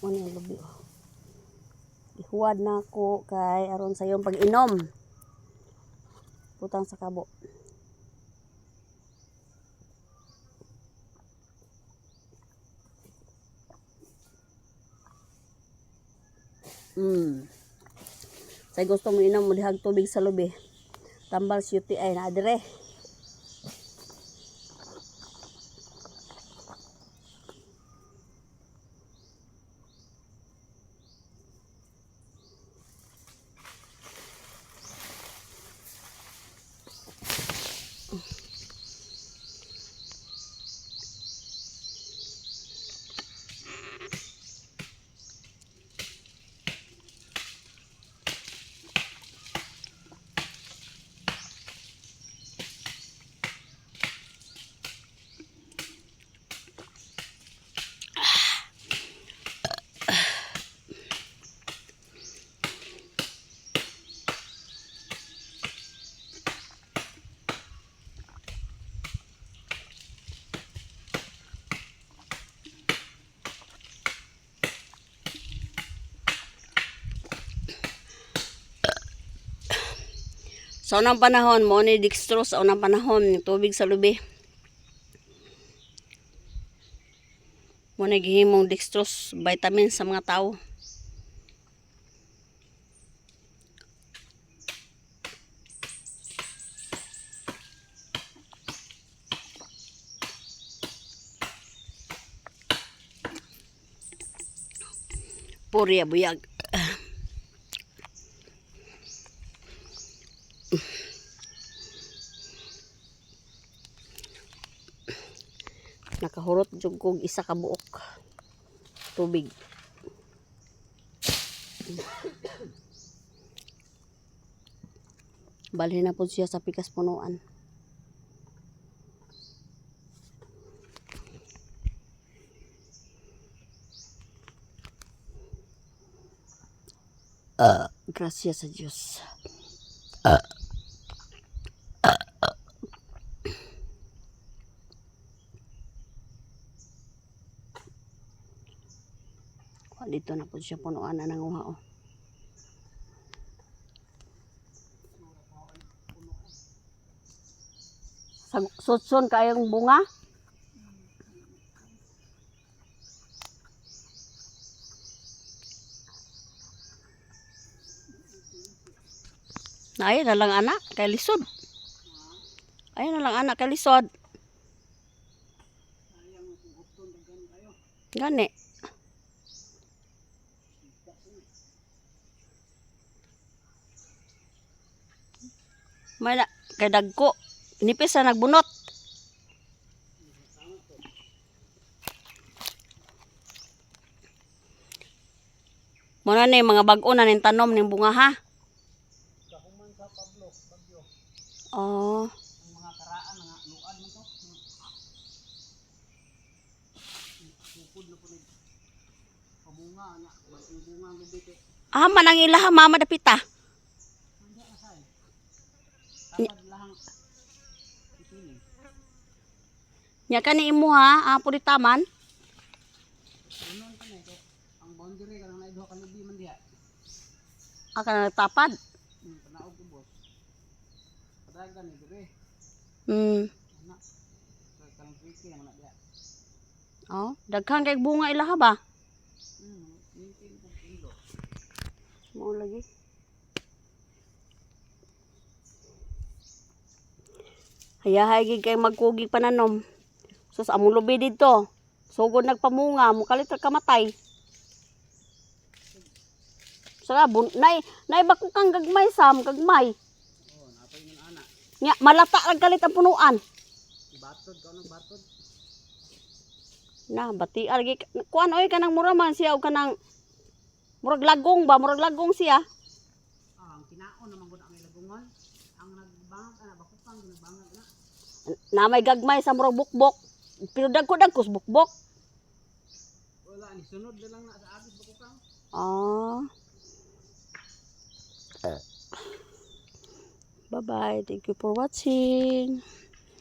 Ano yung lubi, oh. Ihuwad na ako kay aron sa iyong pag-inom. Butang sa kabo. Sa gusto mo inom, mulihag tubig sa lubi. Tambal sa UTI na adre. Sa unang panahon, mo ni dextrose sa unang panahon, yung tubig sa lubi. Mo ni gihimong dextrose vitamin sa mga tao. Purya buyag. Nakahurot jud kog isa ka buok tubig. Balhin na po siya sa pikas punuan. Gracias sa Diyos. Kuha dito na po siya punuan na nanguha oh. Sutsun kayong bunga. Ay, na lang anak, kay lisod. Ay na lang anak, kay lisod. Gani. May na, kay dagko. Nipis na nagbunot. Muna ni mga bag-o na ning tanom ning bunga ha. Kahuman sa Pablo, Bagyo. Oh, Ang mga karaan nga luan man to. Sukod na po ni pamunga na, ang bunga ang lubi kay ah man ang ilaha mama dapita. hindi na say. Tamad lahang itining. Nya kani imo ha, ah, puri taman. Unon pa na kay ang boundary kanang naay duha ka lubi man diha. Ah, kana nagtapad. Panaog ubos. Padagan ni dire. Ana. Kanang wiki naman na diha. Oh, daghan kay bunga ilaha ba? Mintin kong kilo. Mao lagi. Hayahay gid kay magkugi pananom. Sus among lubi didto. Sugod nagpamunga, mukalit ra kamatay. Sa bun nay nay bako kang gagmay sam gagmay. Oh, napay ngon ana. Nya malata lang kalit ang punuan. Batod ka nang batod. Na bati lagi kuan oy kanang mura man siya og kanang murag lagong ba, murag lagong siya. Ah, ang kinaon naman gud ang ilagungon. Ang nagbangag ana bakupang nagbangag na. Na may gagmay sa murag bukbok. Pero dagko dagkos bukbok. Wala ni sunod na lang na sa agis bakupang. Ah. Bye-bye. Thank you for watching.